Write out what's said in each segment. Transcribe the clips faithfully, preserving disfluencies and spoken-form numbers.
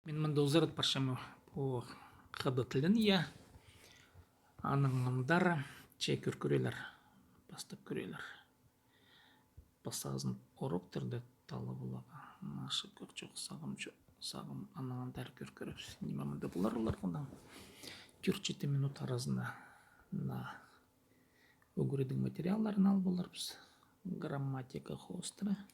Мин мында узарат парчам пу хыдат тілін, я. Анаң андар че кӧр кӧрерлер, пастап кӧрерлер. Пастағызын уроктарда таллап аларға. Ошибка чох, сағам чох, сағам анаң андар кӧр кӧрербіс. Ниме мында полар оларғынаң. Тӧрт-читі минут аразында на ӱгредіг материалларын алып аларбыс. Грамматика хоостыра.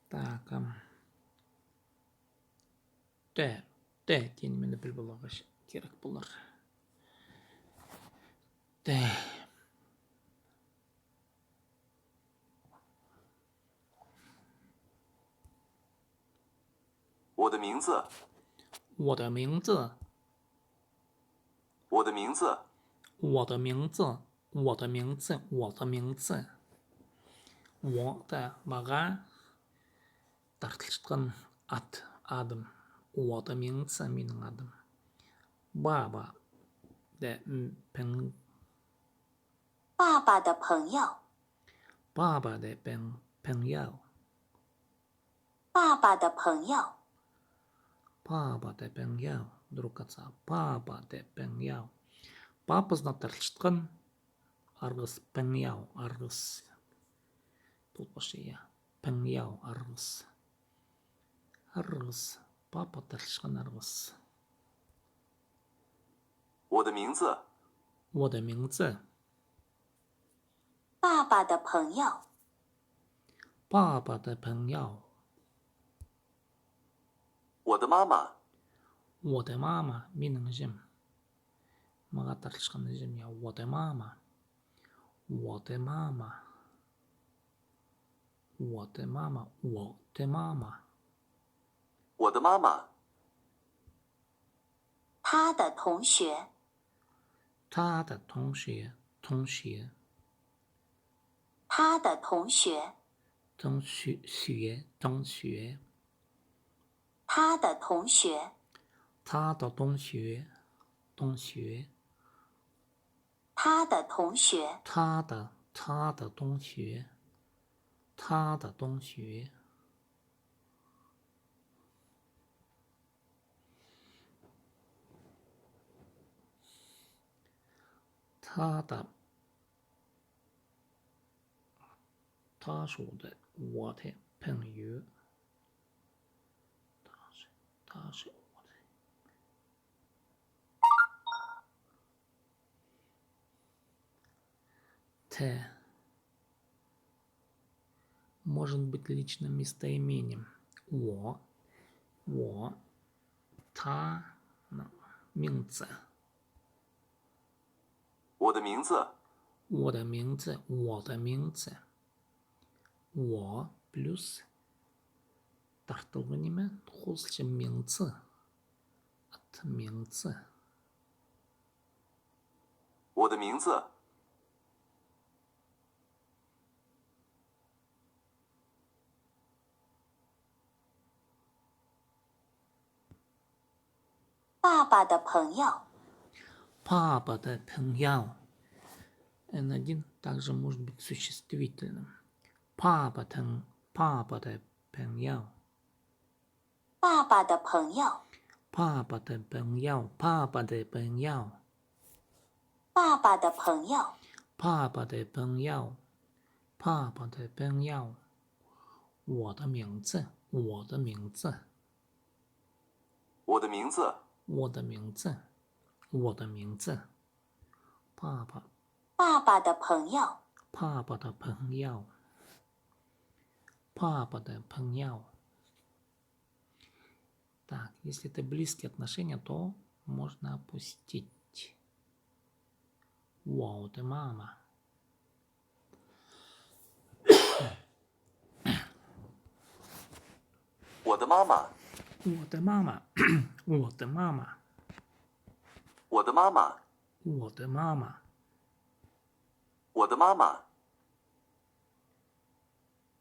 Так, ам. Тэ, тэ, тиин мені піл поларға кирек полар. Тэ. 我的名字，我的名字，我的名字，我的名字，我的名字，我的名字。我的 мағаа тартылчатхан ат, адым. 我的名字 минің адым. 爸爸的 пең 爸爸的朋友， 爸爸的 пең, пең яу. 爸爸的朋友， 爸爸的 пең яу. Друг отца. 爸爸的 пең яу. Папазына тартылчатхан арғыс, пең яу арғыс. Пу пошия. Пең яу арғыс. Арғыс. Папа тартылчатхан арғыс. 我的名字，我的名字， 爸爸的朋友， 爸爸的朋友。我的妈妈，我的妈妈 минің іҷем. Мағаа тартылчатхан іҷем, я. 我的妈妈，我的妈妈，我的妈妈，我的妈妈。我的妈妈，他的同学，他的同学，同学，他的同学，同学，学，同学，他的同学，他的同学，同学，他的同学，他的，他的同学，他的同学。他的，他说的，我的朋友，他是，他是我的。 Тэ. Может быть личным местоимением. 我，我，他，名词。我的名字，我的名字，我的名字。我 плюс тартылған ниме, хозылча 名词. Ат, 名词。我的名字，爸爸的朋友，爸爸的朋友。Н один также может быть существительным. 爸爸的，爸爸的朋友。 爸爸的朋友，爸爸的朋友，爸爸的朋友。爸爸的朋友，爸爸的朋友，爸爸的朋友。我的名字，我的名字。我的名字，我的名字，我的名字。爸爸，爸爸的朋友，爸爸的朋友，爸爸的朋友。Так, если это близкие отношения, то можно опустить. 我的妈妈。 我的妈妈，我的妈妈，我的妈妈，我的妈妈，我的妈妈。 我的妈妈，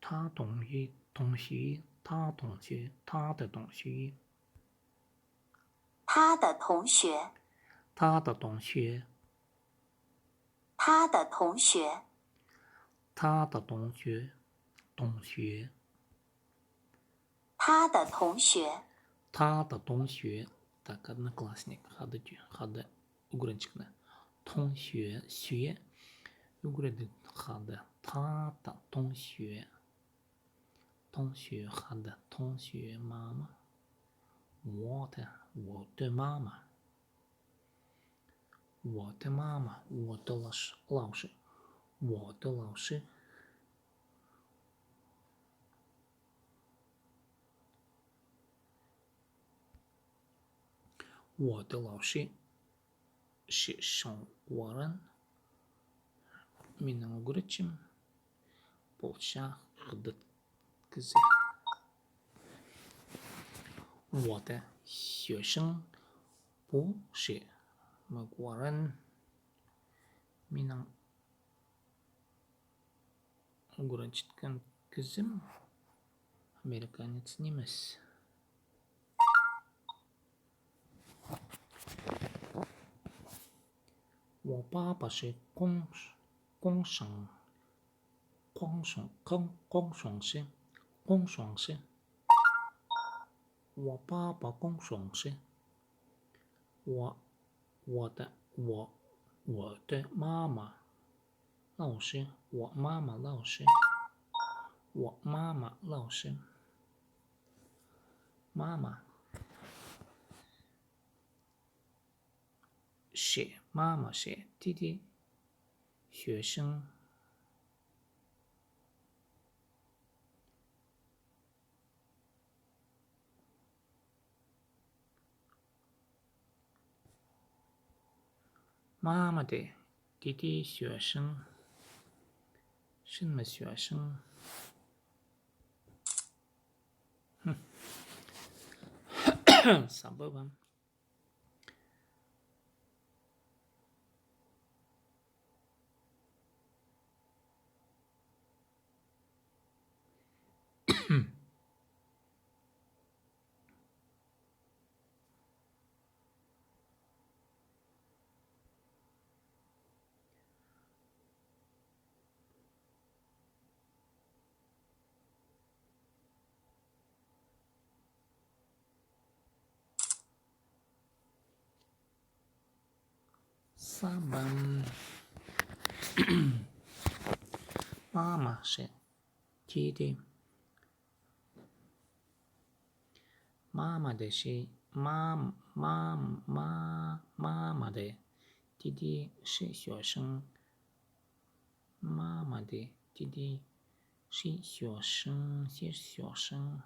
他同学，同学，他同学，他的同学。他的同学，他的同学，他的同学，他的同学，同学。他的同学. 他的同学, так, одноклассник, хада тӧӧ, хада ӱгренҷікні. 同学, сӧӧ, ӱгредіг, хада. 他的同学, 同学, хада, 同学, мама. 我的, 我的妈妈. 我的妈妈, 我的老师, 老师, 我的老师. 我的老师是中国人. Минің ӱгретчім полча хыдат кізі. 我的学生不是美国人. Минің ӱгренчеткен кізім американец нимес. 我爸爸是工，工程，工程，工，工程师，工程师。我爸爸工程师。我，我的，我，我的妈妈 老师，我妈妈老师，我妈妈老师，妈妈是，妈妈是弟弟学生。 妈妈的弟弟学生，什么学生？Сабыбым. Сабам. Мама ше тиді. Мама де ше, мам, мам, ма, мама де тиді ше сӧшің. Мама де тиді ше сӧшің, сер сӧшің.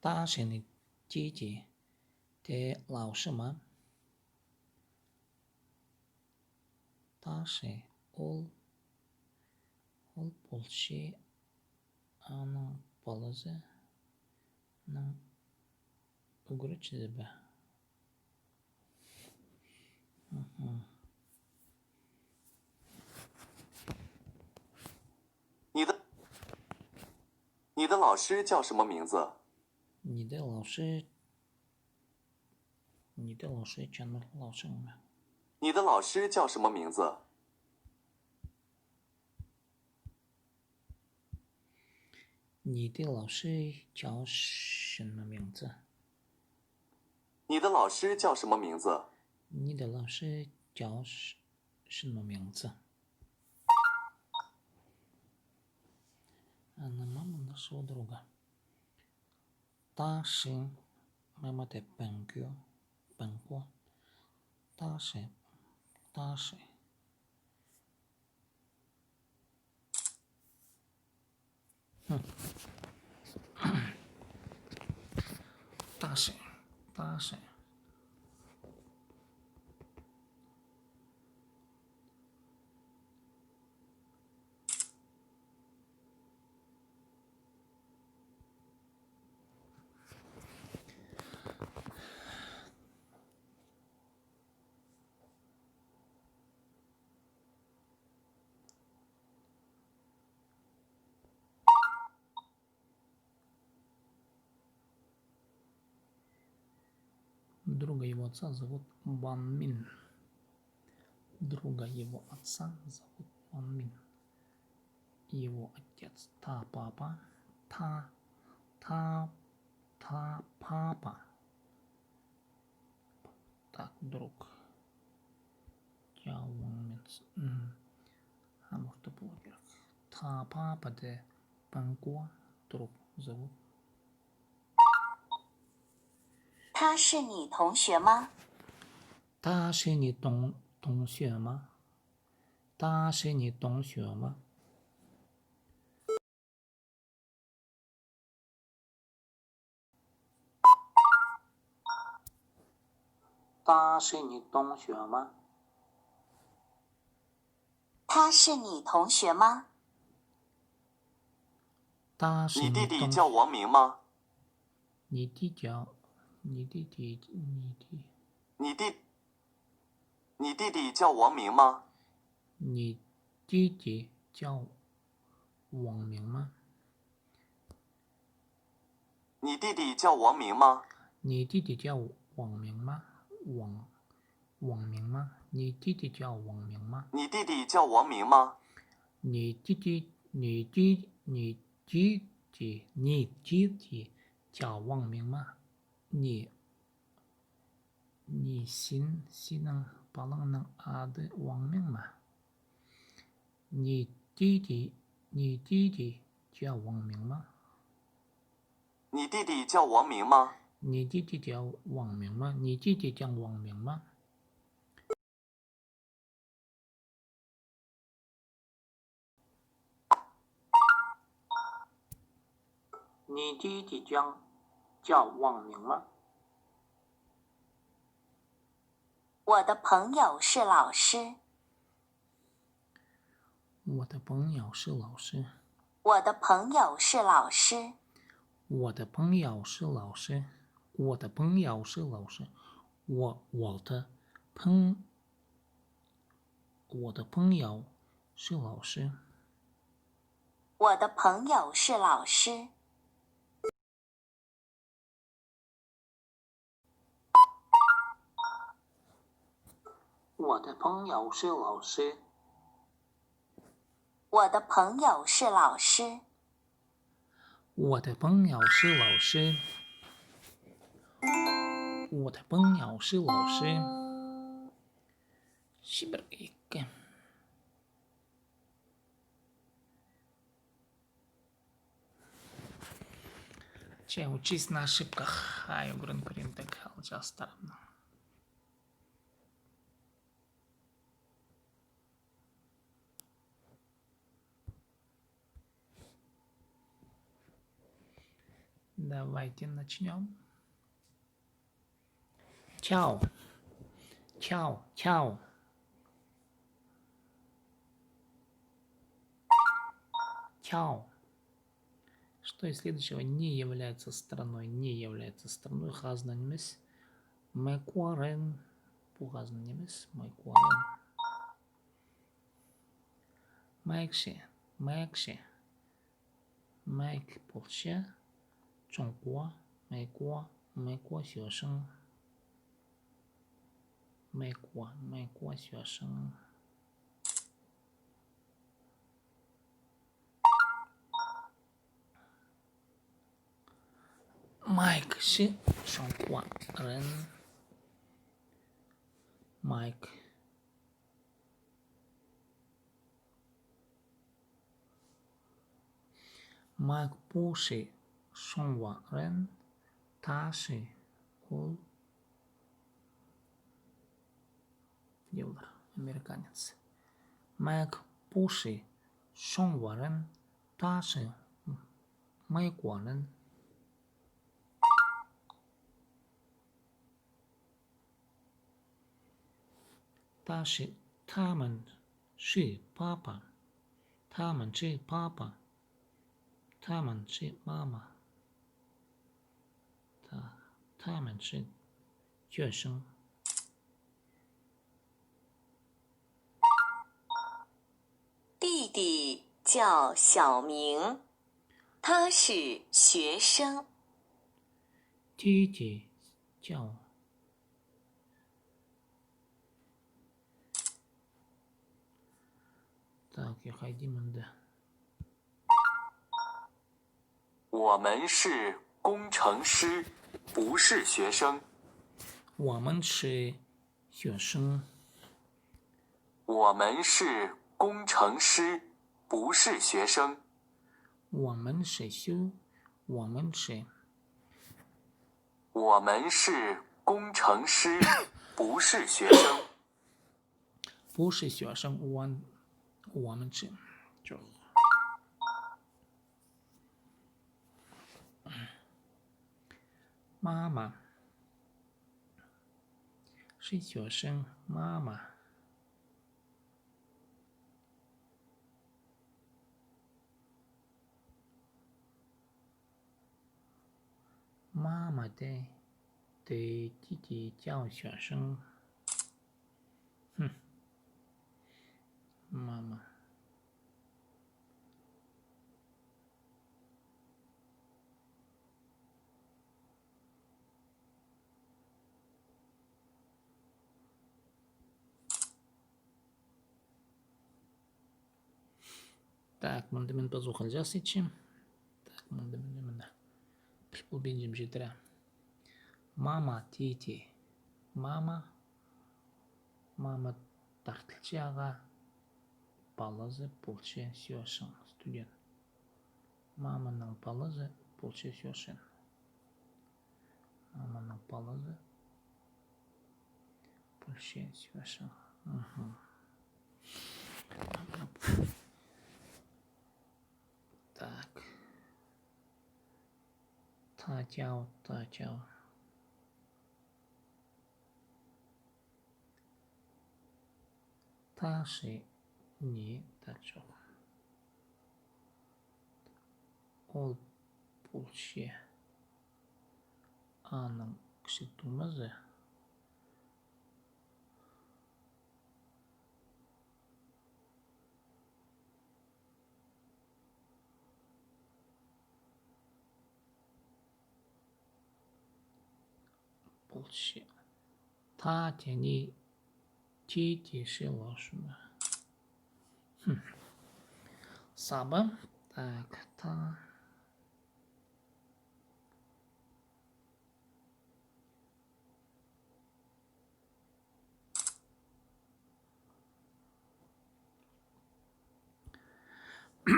Ташыны тиді, те лаушыма. Ташы ол, ол полчы аның палазының ӱгретчізі бе? Мгм. 你的，你的老师叫什么名字？你的老师，你的老师叫什么名字？你的老师叫什么名字？ 你的老师叫什么名字？你的老师叫什么名字？你的老师叫什，什么名字？А, нама мында шудырға. Ташы, мама де пенкю, пенку. Ташы, ташы. Хм. Ташы, ташы. Друга его отца зовут Ван Мин. Друга его отца зовут Ван Мин. Его отец. Та папа. Та, та, та папа. Так, друг. Тя Ван Мин. М. А может, полар кирек. Та папа де панкуа друг зовут. 他是你同学吗？ Та шіни тоң, тоңсӧ ма? Та шіни тоңсӧ ма? Та шіни тоңсӧ ма? 他是你同学吗？ Та 你弟弟 шіни 叫王明吗？ 你弟弟叫，你弟弟，你弟，你弟，你弟弟叫王明吗？ 你弟弟叫王明吗？ 你弟弟叫王明吗？ 你弟弟叫王明吗？王，王明吗？你弟弟叫王明吗？ 你弟弟叫王明吗？ 你弟弟，你弟，你弟弟，你弟弟叫王明吗？你，你 син, синің палаңның ады Ван Мин ма? 你弟弟，你弟弟叫王明吗？ 你弟弟叫王明吗？ 你弟弟叫王明吗？你弟弟叫王明吗？ 你弟弟叫，叫王明吗？ 我的朋友是老师。 我的朋友是老师。 我的朋友是老师。 我的朋友是老师。我的朋友是老师。我，我的朋，我的朋友是老师。 我的朋友是老师。 我的朋友是老师。 我的朋友是老师。 我的朋友是老师。我的朋友是老师。 Чибіргі. Че учись на ошибках. Ай, ӱгрен кӧрим тек алҷастарымны. Давайте начнём. Чао. Чао, чао. Чао. Что из следующего не является страной? Не является страной. Хазна нимес. Майкуарен. Пу хазна нимес. Майкуарен. Майкше. Майкше. Майк полча. Чонкуа. Майкуа. Майкуа сӧӧшің. Майкуа. Майкуа сӧӧшің. Майк чи чонкуа рен. Майк. Майк пу чи чонварен, таа чи ол. Девлер, американец. Майк пу чи чонварен, таа чи майкуарен. Таа чи, таа мин чи папа. Таа мин чи папа. Таа мин чи мама. Таа, таа мин чи тӧӧшің. 弟弟叫小明，他是学生。 弟弟叫 Так, я хайди мында. 我们是工程师，不是学生。我们是学生。我们是工程师，不是学生。我们是学，我们是。我们是工程师，不是学生。不是学生，我，我们是，就。妈妈。 是学生，妈妈。妈妈的，的弟弟叫学生。哼，妈妈。 Так, мында мин пазох алҷаң итчем. Так, мында, мында, мында. Піл полбинчам читіре. Мама, титі. Мама. Мама тартылча ағаа. Палазы полча сӧӧшең, студент. Маманың палазы полча сӧӧшең. Маманың палазы полча сӧӧшең. Мгм. Так. Та тяу, та тяу. Таа ши ни, так, чох. Ол полча аның кічіг тумазы. Полча. Та тіні ти тиші лошына. Хм. Саба. Так, та. Так,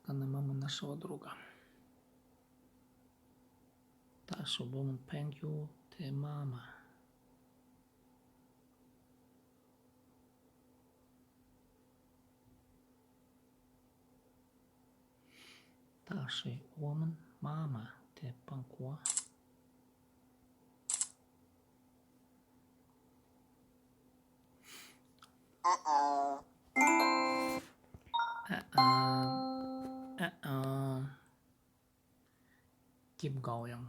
она мама нашего друга. Та ши, woman, thank you, the мама. Та ши, woman, мама, the панкуа. Э-э. Э-э. Keep going.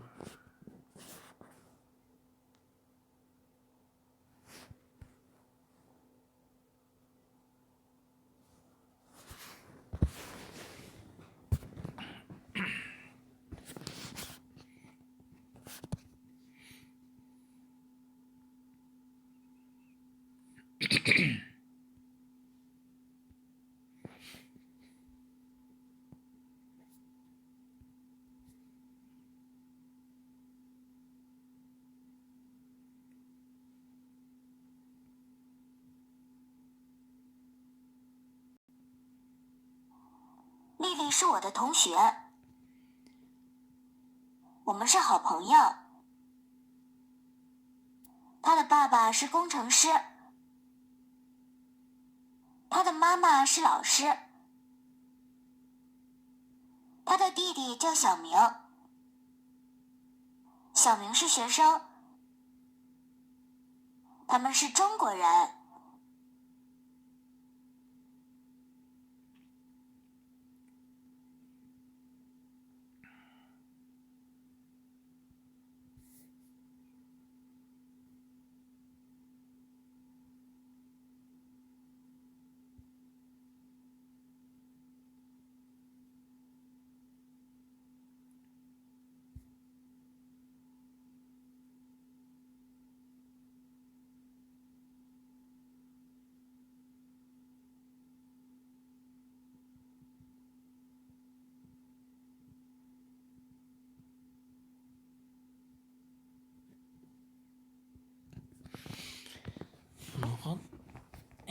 Lily是我的同学，我们是好朋友。她的爸爸是工程师，她的妈妈是老师，她的弟弟叫小明，小明是学生，他们是中国人。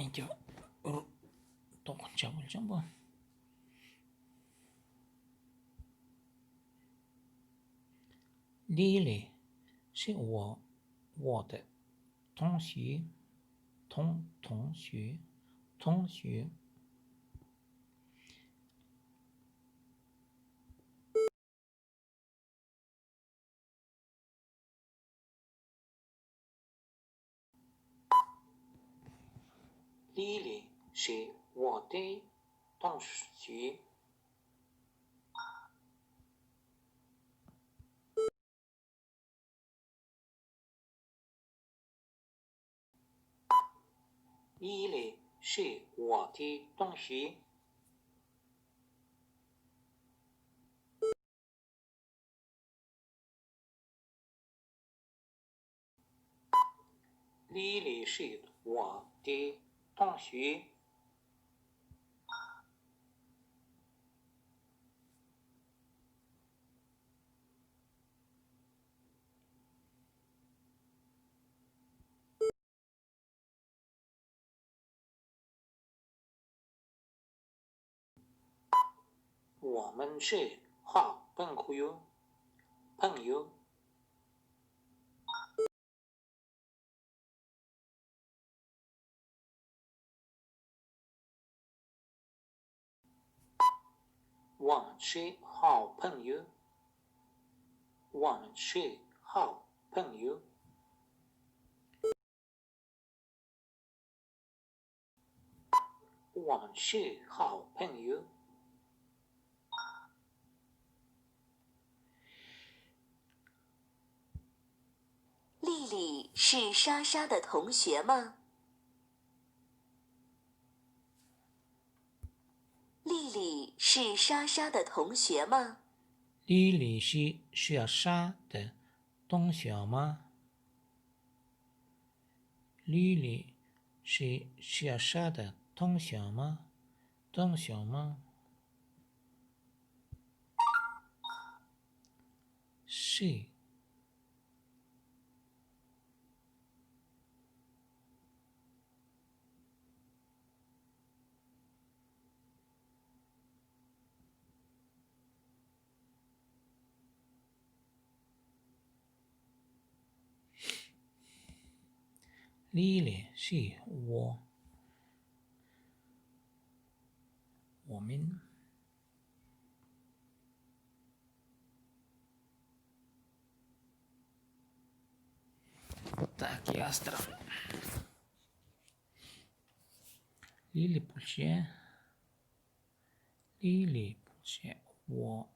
Ентең р-, тоғынча полҷаң ба? 丽丽是我，我的同学，同，同学，同学。 丽丽是我的同学。 丽丽是我的同学。 丽丽是我的同学。 我们是好朋友，朋友。 我们是好朋友。我们是好朋友。我们是好朋友。 丽丽是莎莎的同学吗？丽丽是莎莎的同学吗？丽丽是莎莎的同学吗？丽丽是莎莎的同学吗？同学吗？ 是。 丽丽是我，我们。 Так, я страх. Лили пульче. Лили пульче. Во.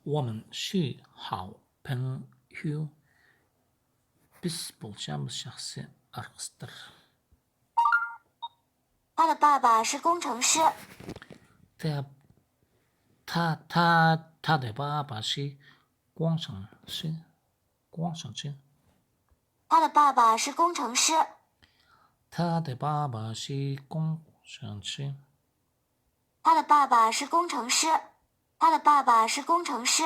Уа мин ши хау пен хю. Піс полчабыс чахсы арғыстар. 他的爸爸是工程师。 Та, та, та, та де папа ши куаңшаң ши. 工程师。 他的爸爸是工程师。 他的爸爸是工程师。 他的爸爸是工程师。 他的爸爸是工程师。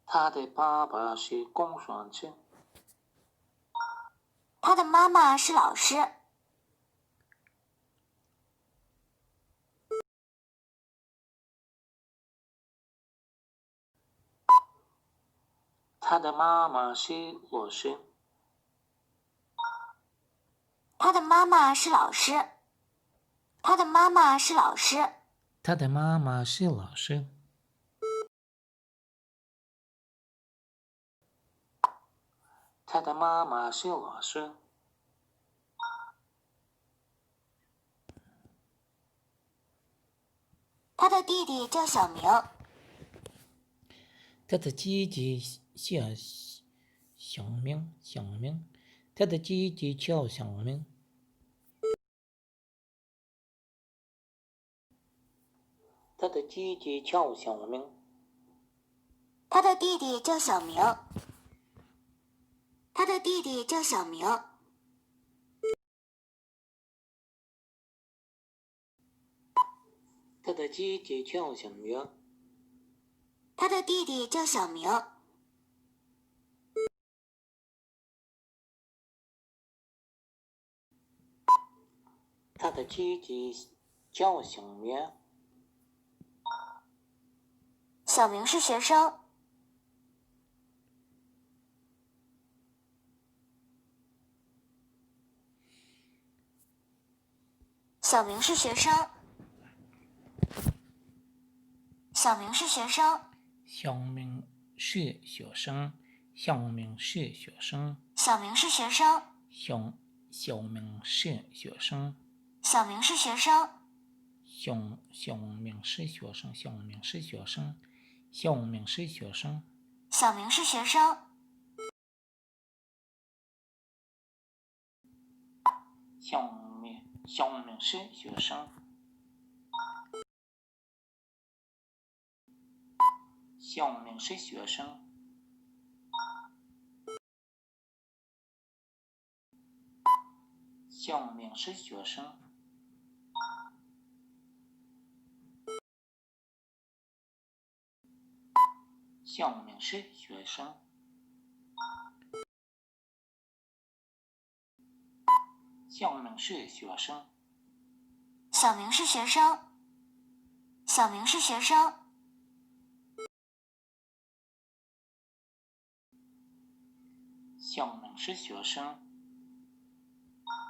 他的爸爸是工程师。 他的妈妈是老师。 他的妈妈是老师。 他的妈妈是老师。 他的妈妈是老师。 他的妈妈是老师。 他的妈妈是老师。他的弟弟叫小明。他的弟弟叫小明，小明。他的弟弟叫小明。他的弟弟叫小明。他的弟弟叫小明。他的弟弟叫小明。 他的弟弟叫小明。他的弟弟叫小明。他的弟弟叫小明。小明是学生。 小明是学生。小明是学生。小明是学生。小明是学生。小明是学生。小，小明是学生。小明是学生。小，小明是学生。小明是学生。小明是学生。小明是学生。 小明，小明是学生。小明是学生。小明是学生。 小明是学生。小明是学生。小明是学生。小明是学生。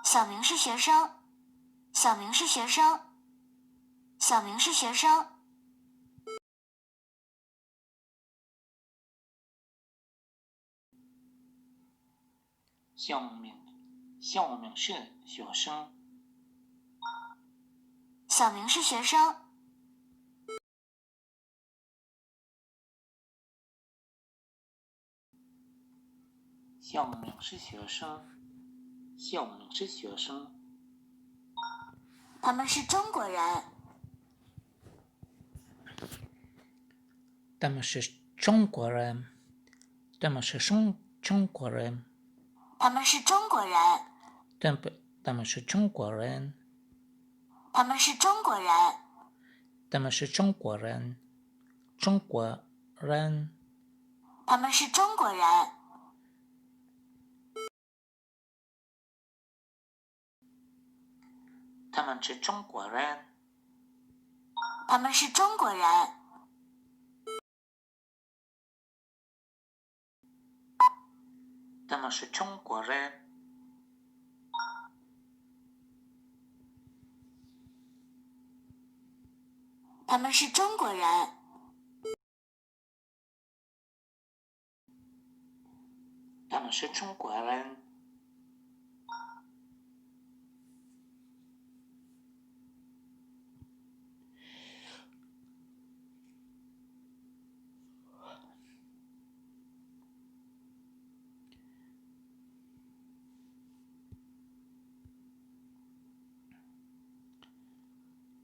小明是学生。小明是学生。小明是学生。小明是学生。 小明，小明是学生。小明是学生。小明是学生。小明是学生。他们是中国人。 他们是中国人。他们是中，中国人。他们是中国人。他们，他们是中国人。他们是中国人。他们是中国人。中国人。他们是中国人。 他们是中国人。他们是中国人。他们是中国人。他们是中国人。 他们是中国人。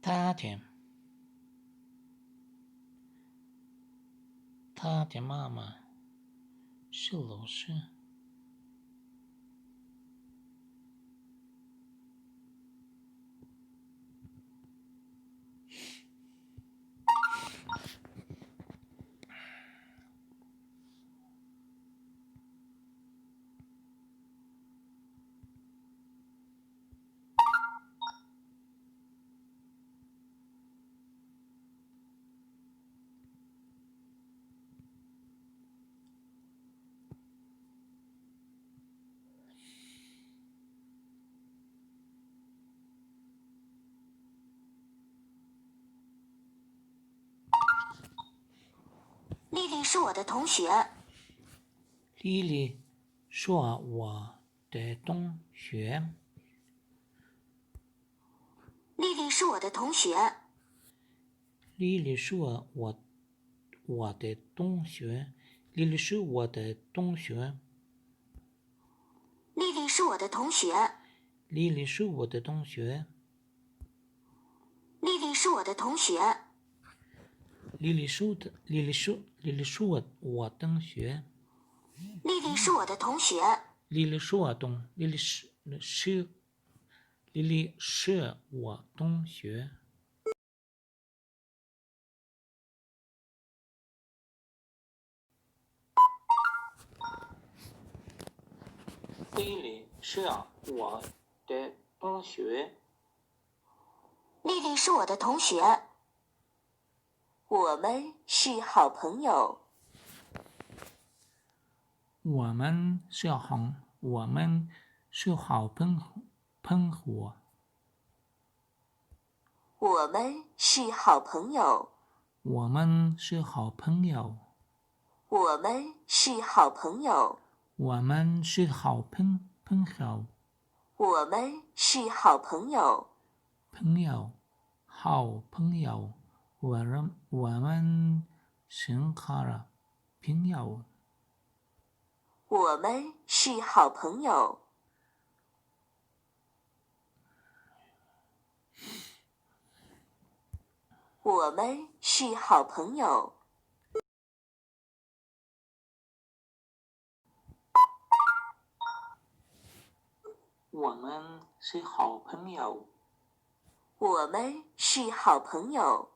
他的，他的妈妈是老师。 丽丽是我的同学。丽丽是我的同学。丽丽是我的同学。丽丽是我，我，我的同学。丽丽是我的同学。丽丽是我的同学。丽丽是我的同学。丽丽是我的同学。丽丽是我的，丽丽是，丽丽是我，我同学。丽丽是我的同学。丽丽是我同，丽丽是，是，丽丽是我同学。 丽丽是我的同学。丽丽是我的同学。我们是好朋友。我们是好，我们是好朋，朋友。 我们是好朋友。我们是好朋友。我们是好朋友。我们是好朋，朋友。我们是好朋友。朋友，好朋友。我们，我们是好朋友。我们是好朋友。 我们是好朋友。我们是好朋友。我们是好朋友。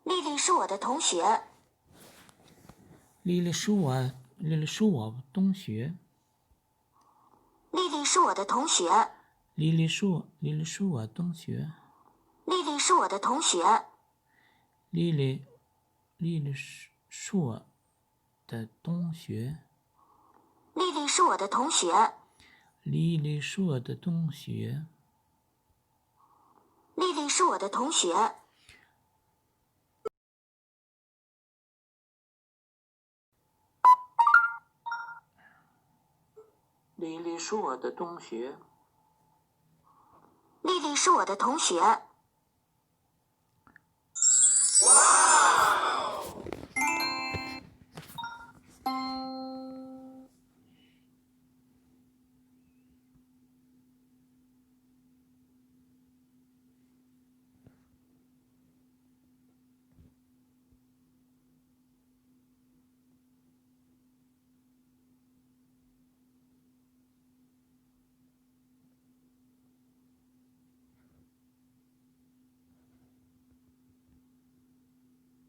丽丽是我的同学。丽丽是我，丽丽是我同学。丽丽是我的同学。丽丽是我，丽丽是我同学。丽丽是我的同学。丽丽，丽丽是，是我的同学。丽丽是我的同学。丽丽是我的同学。 丽丽是我的同学。丽丽是我的同学。丽丽是我的同学。